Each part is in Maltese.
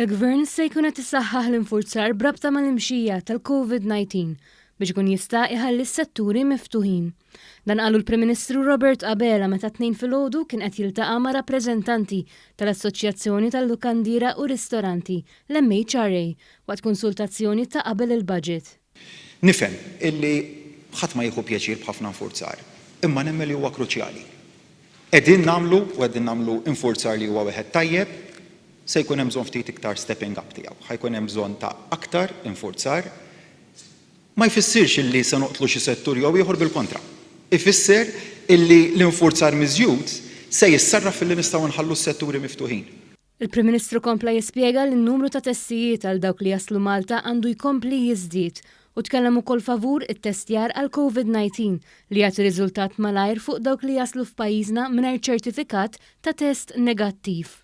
Il-Gvern se jkun qed isaħħaħ l-infurzar b'rabta mal-imxija tal-Covid-19 biex ikun jista' iħalli s-setturi miftuħin. Dan qalu l-Prim Ministru Robert Abela meta t-Tnejn filgħodu kien qed jiltaqa' ma' rappreżentanti tal-Assoċjazzjoni tal-Lukandiera u Ristoranti, l-MHRA, waqt konsultazzjoni ta' qabel il-Budget. Nifhem illi ħadd ma jieħu pjaċir b'ħafna infurzar, imma nemmen li huwa kruċjali. Qegħdin nagħmlu u qegħdin nagħmlu infurzar li huwa wieħed tajjeb, se jkun hemm bżonn ftit iktar stepping up tiegħu. Ħa jkun hemm bżonn ta' aktar infurzar. Ma jfissirx illi se noqtlu xi settur jew ieħor bil-kontra. Ifisser illi l-infurzar miżjud se jissarraf filli nistgħu nħallu s-setturi miftuħin. Il-Prim Ministru kompla jispjega li n-numru ta' testijiet għal dawk li jaslu Malta għandu jkompli jiżdied u tkellem ukoll favur ittestjar għall-Covid 19 li jagħti riżultat malajr fuq dawk li jaslu f'pajjiżna mingħajr ċertifikat ta' test negattiv.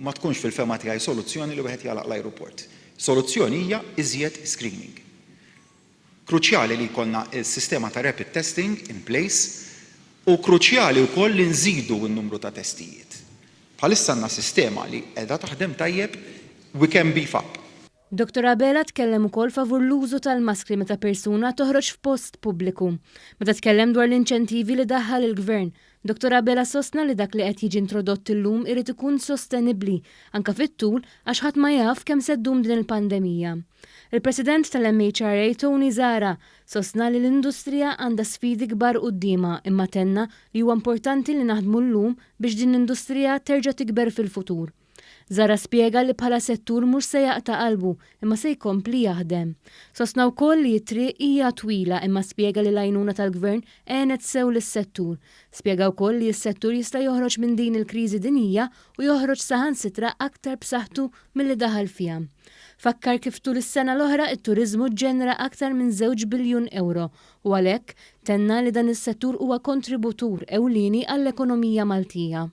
Ma tkunx fil-fehma tiegħi soluzzjoni li wieħed jagħlaq l-ajruport. Soluzzjoni hija iżjed screening. Kruċjali li jkollna s-sistema ta' rapid testing in place u kruċjali wkoll li nżidu n-numru ta' testijiet. Bħalissa għandna sistema li qiegħda taħdem tajjeb, we can beef up. Dottor Abela tkellem ukoll favur l-użu tal-maskri meta persuna toħroġ f'post pubbliku. Meta tkellem dwar l-inċentivi li daħħal il-Gvern, Dottor Abela sostna li dak li qed jiġi introdott illum irid ikun sostenibbli anke fit-tul għax ħadd ma jaf kemm se ddum din il-pandemija. Il-President tal-MHRA Tony Zahra sostna li l-industrija għandha sfidi kbar quddiemha imma tenna li huwa importanti li naħdmu llum biex din l-industrija terġa' tikber fil-futur. Zahra spjega li bħala settur mhux se jaqta' qalbu imma se jkompli jaħdem. Sostna wkoll li t-triq hija twila imma spjega li l-għajnuna tal-Gvern għenet sew lis-settur. Spjega wkoll li s-settur jista' joħroġ minn din il-kriżi dinjija u joħroġ saħansitra aktar b'saħħtu milli daħal fiha. Fakkar kif tul is-sena l-oħra t-turiżmu ġġenera aktar minn żewġ biljun ewro u għalhekk tenna li dan is-settur huwa kontributur ewlieni għall-ekonomija Maltija.